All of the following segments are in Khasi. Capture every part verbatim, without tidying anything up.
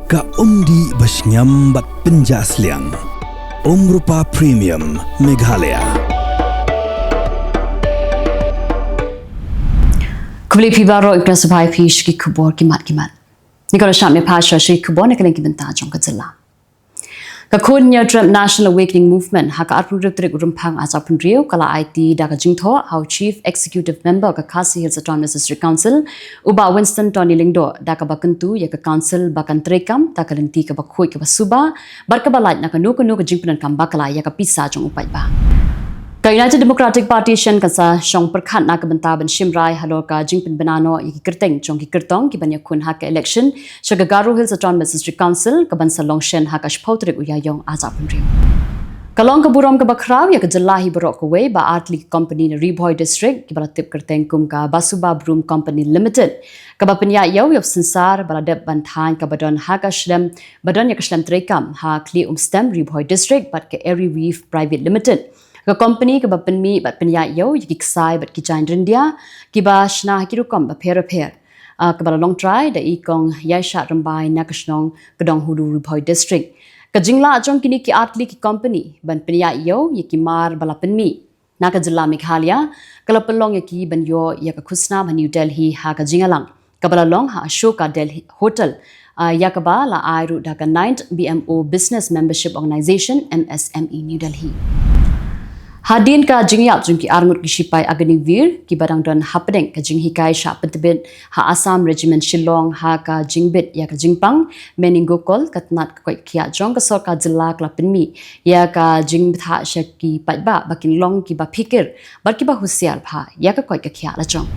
Ka umdih ba shngiam bad pynjah sliang. Umrupa Premium Meghalaya. Khublei phi baroh, ïa ka sngewbha ïa phi sha ki khubor ki mat ki mat. Ngi kwah shim ïa phi sha ki khubor na ka liang ki bynta jong ka jylla. Ka khun Hynñiewtrep National Awakening Movement ha ka arphew hynriew tarik u Rymphang arhajar arphew hynriew ka la aiti da ka jingthoh ha u Chief Executive Member ka Khasi Hills Autonomous District Council, u Bah Winston Tony Lyngdoh, da kaba kyntu ïa ka Council ba kan treikam da ka lynti kaba khuid kaba suba bad kaba lait na kano kano ka jingpyndonkam bakla ïa ka pisa jong u paidbah. Ka United Democratic Party shen kan sa shong pyrkhat na ka bynta ban shim rai halor ka jingpynbna noh ïa ki kyrteng jong ki kyrtong ki ban ïakhun ha ka election sha ka Garo Hills Autonomous District Council ka ban sa long shen ha ka shiphew tarik u Ïaïong arhajar arphew hynriew. Ka long ka burom kaba khraw ïa ka jylla hi baroh kawei ba artylli ki company na Ri Bhoi District kiba la tip kyrteng kum ka Basuba Broom Company Limited, kaba pynïaid ïew ïa u synsar ba la dep ban thaiñ kaba don ha ka shlem, ba don ïa ka shlem treikam ha Khlieh Umstem, Ri Bhoi District, bad ka Airy Reef Private Limited, ka company kaba pynmih bad pynïaid ïew ïa ki ksai bad ki jaiñ ryndia kiba shna ha ki rukom bapher bapher, ah, kaba la long trai da i Kong Ïaishad Rymbai na ka shnong Kdonghulu, Ri Bhoi District. Ka jinglah jong kine ki artylli ki company ban pynïaid ïew ïa ki mar ba la pynmih na ka jylla Meghalaya ka la pynlong ïa ki ban ïoh ïa ka khusnam ha New Delhi ha ka jingïalang kaba la long ha Ashoka Delhi Hotel, ah, ïa kaba la ai ruh da ka Ninth B M O Business Membership Organization, M S M E, New Delhi. Hadien ka jingïap jong ki arngut ki shipai Agniveer kiba dang don hapdeng ka jinghikai shah pyntbit ha Assam Regiment Shillong ha ka jingbit ïa ka jingpang meningococcal, ka tnat ka koit ka khiah jong ka sorkar jylla ka la pynmih ïa ka jingbthah sha ki paidbah ba kin long kiba phikir bad kiba husiar bha ïa ka koit ka khiah la jong.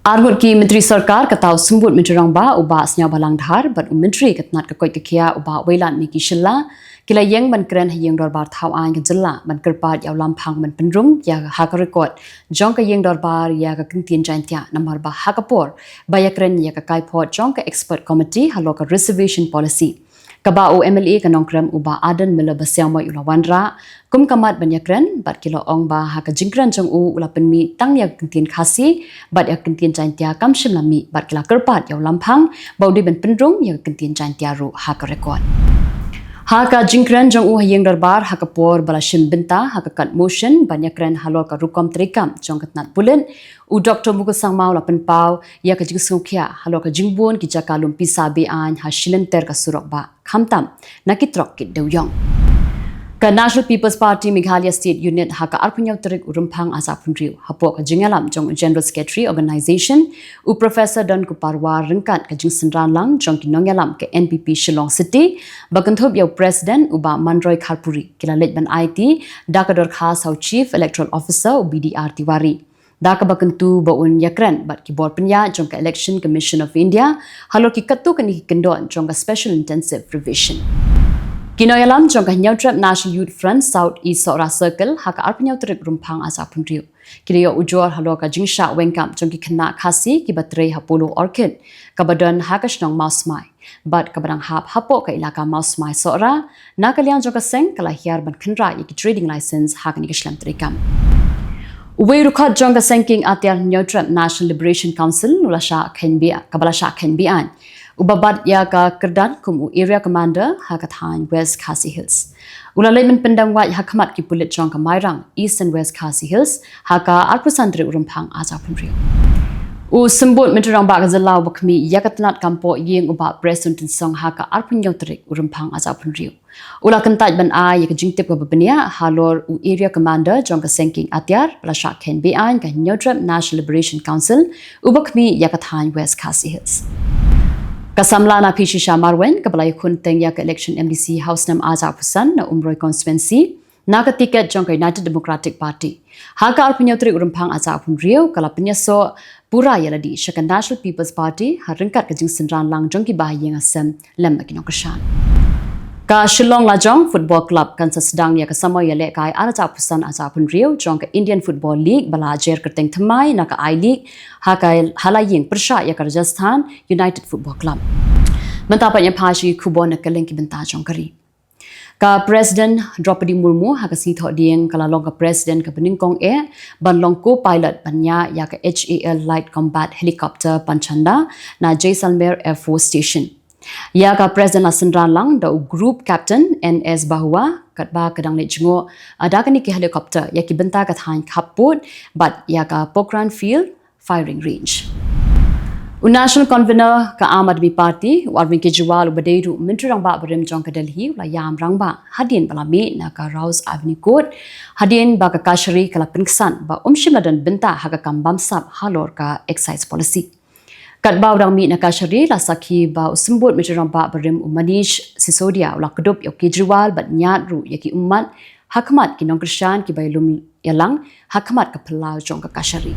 Arngut ki myntri sorkar, kata u Symbud Myntri Rangbah u Bah Sniawbhalang Dhar bad u Myntri ka tnat ka koit ka khiah u Bah Wailadmiki Shylla, ki la ïeng ban kren ha ïing dorbar thaw aiñ ka jylla ban kyrpad ïa u Lamphang ban pynrung ïa ha ka record jong ka ïing dorbar ïa ka ktien Jaiñtia namar ba ha ka por ba ïakren ïa ka kaiphod jong ka expert committee halor ka reservation policy, kaba u M L A ka Nongkrem u Bah Ardent Miller Basaiawmoit u la wanrah kum ka mat ban ïakren, bad ki la ong ba ha ka jingkren jong u u la pynmih tang ïa ka ktien Khasi bad ïa ka ktien Jaiñtia kam shym la mih, bad ki la kyrpad ïa u Lamphang ba u dei ban pynrung ïa ka ktien Jaiñtia ruh ha ka record. Ha ka jingkren jong u ha ïing dorbar ha ka por ba la shim bynta ha ka kat motion ban ïakren halor ka rukom treikam jong ka tnat pulit, u Doktor Mukul Sangma u la pynpaw ïa ka jingsngewkhia halor ka jingbun ki jaka lum pisa be-aiñ ha shilynter ka surok bah, khamtam na ki trok kit dewïong. Ka National People's Party Meghalaya State Unit ha ka arphew hynñiew tarik u Rymphang arhajar arphew hynriew, hapoh ka jingïalam jong u General Secretary Organization, u Professor Donkupar War, ryngkat ka jingsynran lang jong ki nongïalam ka N P P Shillong City, ba kynthup ïa u President u Bah Manroy Kharpuri, ki la leit ban aiti da ka dorkhas ha u Chief Electoral Officer u B D R Tiwari, da kaba kyntu ba un ïakren bad ki bor pynïaid jong ka Election Commission of India halor ki katto katne ki kyndon jong ka Special Intensive Revision. Ki nongïalam jong ka Hynñiewtrep National Youth Front South East Sohra Circle ha ka arphew hynñiew tarik u Rymphang arhajar arphew hynriew, ki la ïoh ujor halor ka jingshah weng kam jong ki khynnah Khasi kiba trei ha Polo Orchid kaba don ha ka shnong Mawsmai, bad kaba dang hap hapoh ka ilaka Mawsmai Sohra. Na ka liang jong ka seng, ka la hiar ban khynra ïa ki trading license ha kane ka shlem treikam. Uwei u dkhot jong ka seng Kieng Atiar Hynñiewtrep National Liberation Council u la shah kheiñ be-, kaba la shah kheiñ be-aiñ, uba bat ïa ka kyrdan kum u Area Commander ha ka thaiñ West Khasi Hills, u la leit ban pyndem wait ha khmat ki pulit jong ka Mairang, East and West Khasi Hills, ha ka arphew san tarik u Rymphang arhajar arphew hynriew. U Symbud Myntri Rangbah ka jylla uba khmih ïa ka tnat kam poh ïing u Bah Prestone Tynsong ha ka arphew hynñiew tarik u Rymphang arhajar arphew hynriew, u la kyntait ban ai ïa ka jingtip kaba bniah halor u Area Commander jong ka seng Kieng Atiar ba la shah kheiñ be-aiñ ka Hynñiewtrep National Liberation Council uba khmih ïa ka thaiñ West Khasi Hills. Ka samla na Phi Shisha Marwein kaba la ïakhun teng ïa ka election M D C ha u snem arhajar arphew san na Umroi Constituency, na ka tiket jong ka United Democratic Party, ha ka arphew hynñiew tarik u Rymphang arhajar arphew hynriew, ka la pynïasoh pura ïa lade sha ka National People's Party ha ryngkat ka jingsynran lang jong ki bahaïing hasem lem bad ki nongkyrshan. Ka Shillong Lajong Football Club kan sa sdang ïa ka samoi ïalehkai arhajar arphew san arhajar arphew hynriew jong ka Indian Football League ba la jer kyrteng thymmai na ka I-League ha ka, ha la ïing pyrshah ïa ka Rajasthan United Football Club. Mynta pat ïa phi sha ki khubor na ka liang ki bynta jong ka ri. Ka President Droupadi Murmu ha ka sngi Thohdieng ka la long ka President kaba nyngkong eh ban long co-pilot ban ñiah ïa ka H A L Light Combat Helicopter Panchanda na Jaisalmer Air Force Station. Ïa ka President la synran lang da u Group Captain N S Bahua, katba ka dang leit jngoh, ah, da kane ki helicopter ïa ki bynta ka thaiñ khappud bad ïa ka Pokhran Field Firing Range. U National Convener ka Aam Aadmi Party, u Arvind Kejriwal, uba dei ruh u Myntri Rangbah barim jong ka Delhi, u la ïam rangbah hadien ba la mih na ka Rouse Avenue Court, hadien ba ka kashari ka la pynksan ba um shym la don bynta ha ka kam bamsap halor ka excise policy. Katba u dang mih na kashari, la sakhi ba u Symbud Myntri Rangbah barim, u Manish Sisodia, u la kdup ïa u Kejriwal bad ñiad ruh ïa ki ummat ha khmat ki nongkyrshan kiba ïalum ïalang ha khmat ka phyllaw jong ka kashari.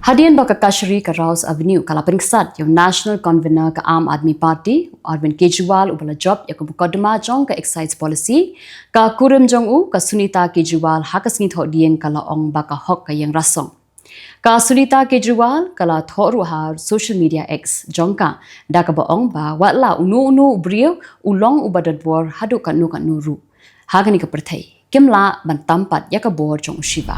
Hadien ba ka kashari ka Rouse Avenue ka la pynksan ïa u National Convener ka Aam Aadmi Party, u Arvind Kejriwal, uba la jop ïa ka mukotduma jong ka excise policy, ka kurim jong u, ka Sunita Kejriwal, ha ka sngi Thohdieng ka la ong ba ka hok ka ïeng rasong. Ka Sunita Kejriwal ka la thoh ruh ha social media X jong ka, da kaba ong ba wat la uno uno u briew u long uba don bor haduh katno katno ruh ha kane ka pyrthei, kim lah ban tam pat ïa ka bor jong u Shiva.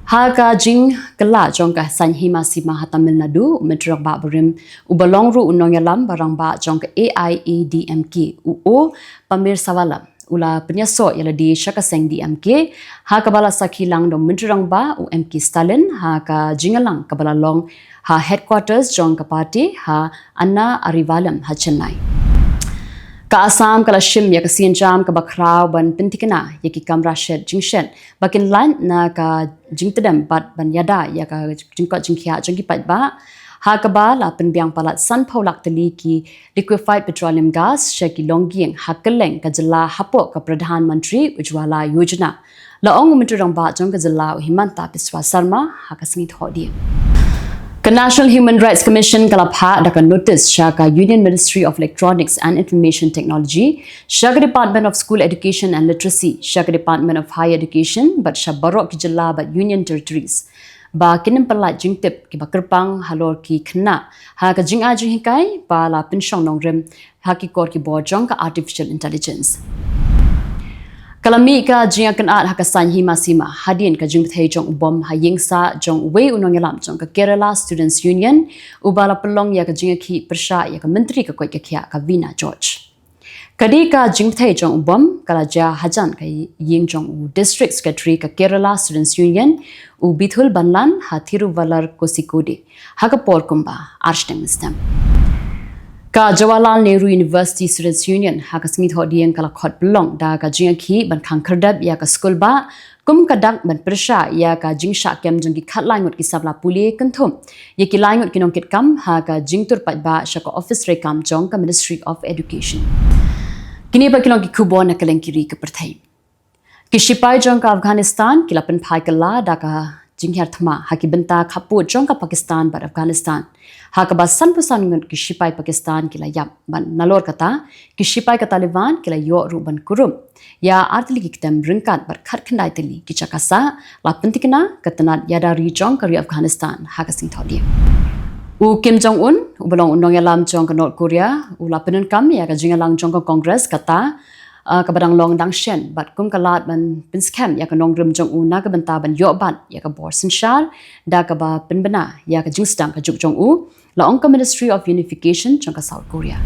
Ha ka jingkylla jong ka saiñ hima sima ha Tamil Nadu, u Myntri Rangbah barim, uba long ruh u nongïalam ba rangbah jong ka A I A D M K, u O Paneerselvam, u la pynïasoh ïa lade sha ka seng D M K, ha kaba la sakhi lang da u Myntri Rangbah, u M K Stalin, ha ka jingïalang kaba la long ha headquarters jong ka party ha Anna Arivalam ha Chennai. Ka Assam ka la shim ïa ka sienjam kaba khraw ban pynthikna ïa ki kamra shet jingshet ba kin lait na ka jingtdem bad ban ïada ïa ka jingkoit jingkhiah jong ki paidbah, ha kaba la pynbiang palat sanphew lak tylli ki liquefied petroleum gas sha ki longïing ha kylleng ka jylla hapoh ka Pradhan Mantri Ujjwala Yojana, la ong u Myntri Rangbah jong ka jylla, u Himanta Biswa Sarma, ha ka sngi Thohdieng. Ka National Human Rights Commission ka la phah da ka notice sha ka Union Ministry of Electronics and Information Technology, sha ka Department of School Education and Literacy, sha ka Department of Higher Education bad sha baroh ki jylla bad Union Territories ba kin ym pyllait jingtip kiba kyrpang halor ki khynnah ha ka jingai jinghikai ba la pynshong nongrim ha ki kor ki bor jong ka artificial intelligence. Ka la mih ka jingïakynad ha ka saiñ hima sima hadien ka jingbthei jong u bom ha ïingsah jong uwei u nongïalam jong ka Kerala Students Union, uba la pynlong ïa ka jingïakhih pyrshah ïa ka Myntri ka koit ka khiah, ka Veena George. Ka dei ka jingbthei jong u bom ka la jia hajan ka ïing jong u District Secretary ka Kerala Students Union, u Bithul Banlan, ha Thiruvalur Kozhikode ha ka por kumba ar shiteng mynstep. Ka Jawaharlal Nehru University Students Union ha ka sngi Thohdieng ka la khot pynlong da ka jingïakhih ban khang khyrdep ïa ka skulbah kum ka dak ban pyrshah ïa ka jingshah kem jong ki khatlai ngut ki samla pule kynthup ïa ki lai ngut ki nongkitkam ha ka jingtur paidbah sha ka ophis treikam jong ka Ministry of Education. Kine pat ki long ki khubor na ka lyngkiri ka pyrthei. Ki shipai jong ka Afghanistan ki la pynphai kylla da ka jinghiar thma ha ki bynta khappud jong ka Pakistan bad Afghanistan, ha kaba sanphew san ngut ki shipai Pakistan ki la ïap, bad nalor kata ki shipai ka Taliban ki la ïoh ruh ban kurup ïa ar tylli ki ktem ryngkat bad khatkhyndai tylli ki jaka sah, la pynthikna ka tnat ïada ri jong ka ri Afghanistan ha ka sngi Thohdieng. U Kim Jong Un, uba long u nongïalam jong ka North Korea, u la pyndonkam ïa ka jingïalang jong ka Congress kata, ah, kaba dang long dang shen, bad kum ka lad ban pynskhem ïa ka nongrim jong u na ka bynta ban ïoh bat ïa ka bor synshar da kaba pynbna ïa ka jingsdang ka juk jong u, la ong ka Ministry of Unification jong ka South Korea.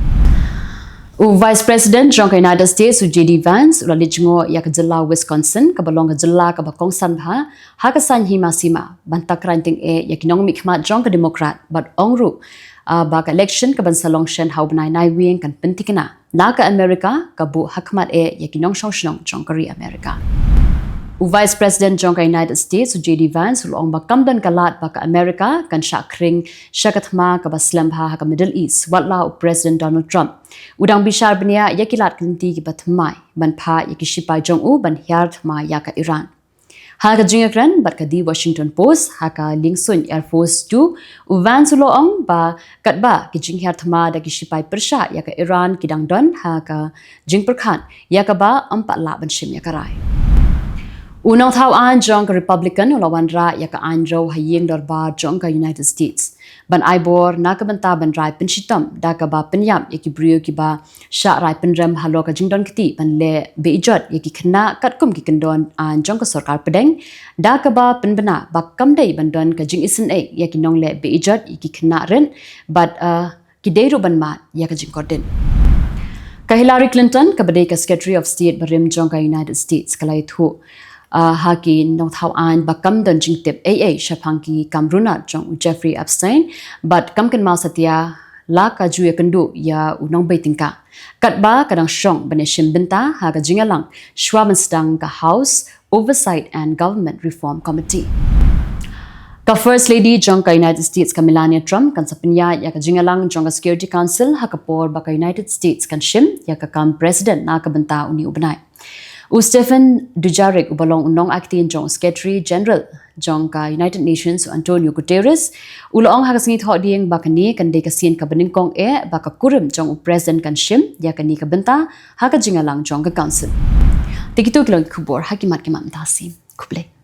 U Vice President jong ka United States, u J D Vance, u la leit jngoh ïa ka jylla Wisconsin, kaba long ka jylla kaba kongsan bha ha ka saiñ hima sima, ban takra tyngeh ïa ki nongmihkhmat jong ka Democrat, bad ong ruh, ah, ba ka election kaban sa long shen ha u bnai Naiwieng kan pynthikna na ka America ka buh ha khmat eh ïa ki nongshong shnong jong ka ri America. U Vice President jong ka United States, u J D Vance, u la ong ba kam don ka lad ba ka America kan shah khring sha ka thma kaba slem bha ha ka Middle East, wat la u President Donald Trump u dang bishar bniah ïa ki lad ki lynti kiba thymmai ban phah ïa ki shipai jong u ban hiar thma ïa ka Iran. Ha ka jingïakren bad ka The Washington Post ha ka liengsuiñ Air Force Two, u Vance u la ong ba katba ki jinghiar thma da ki shipai pyrshah ïa ka Iran ki dang don ha ka jingpyrkhat ïa kaba ym pat lah ban shim ïa ka rai. U nongthaw aiñ jong ka Republican u la wanrah ïa ka aiñ rew ha ïing dorbar jong ka United States ban ai bor na ka bynta ban rai pynshitom da kaba pynïap ïa ki briew kiba shah rai pynrem halor ka jingdon kti ban leh beijot ïa ki khynnah katkum ki kyndon aiñ jong ka sorkar pdeng, da kaba pynbna ba kam dei ban don ka jingisynei ïa ki nongleh beijot ïa ki khynnah rit, bad, uh, ki dei ruh ban mad ïa ka jingkordit. Ka Hillary Clinton, kaba dei ka Secretary of State barim jong ka United States, ka la ïathuh, ah, ha ki nongthaw aiñ ba kam don jingtip ei ei shaphang ki kam runat jong u Jeffrey Epstein, bad kam kynmaw satia la ka ju ïakynduh ïa u nongbei tyngka, katba ka dang shong ban ïashim bynta ha ka jingïalang shwa ban sdang ka House Oversight and Government Reform Committee. Ka First Lady jong ka United States, ka Melania Trump, kan sa pynïaid ïa ka jingïalang jong ka Security Council ha ka por ba ka United States kan shim ïa ka kam President na ka bynta une u bnai. U Stephane Dujarric, uba long u nongaktien jong u Secretary General jong ka United Nations, u Antonio Guterres, u la ong ha ka sngi Thohdieng ba kane kan dei ka sien kaba nyngkong eh ba ka kurim jong u President kan shim ïa kane ka bynta ha ka jingïalang jong ka Council. Te kito ki long ki khubor ha ki mat ki mat mynta ka sngi. Khublei.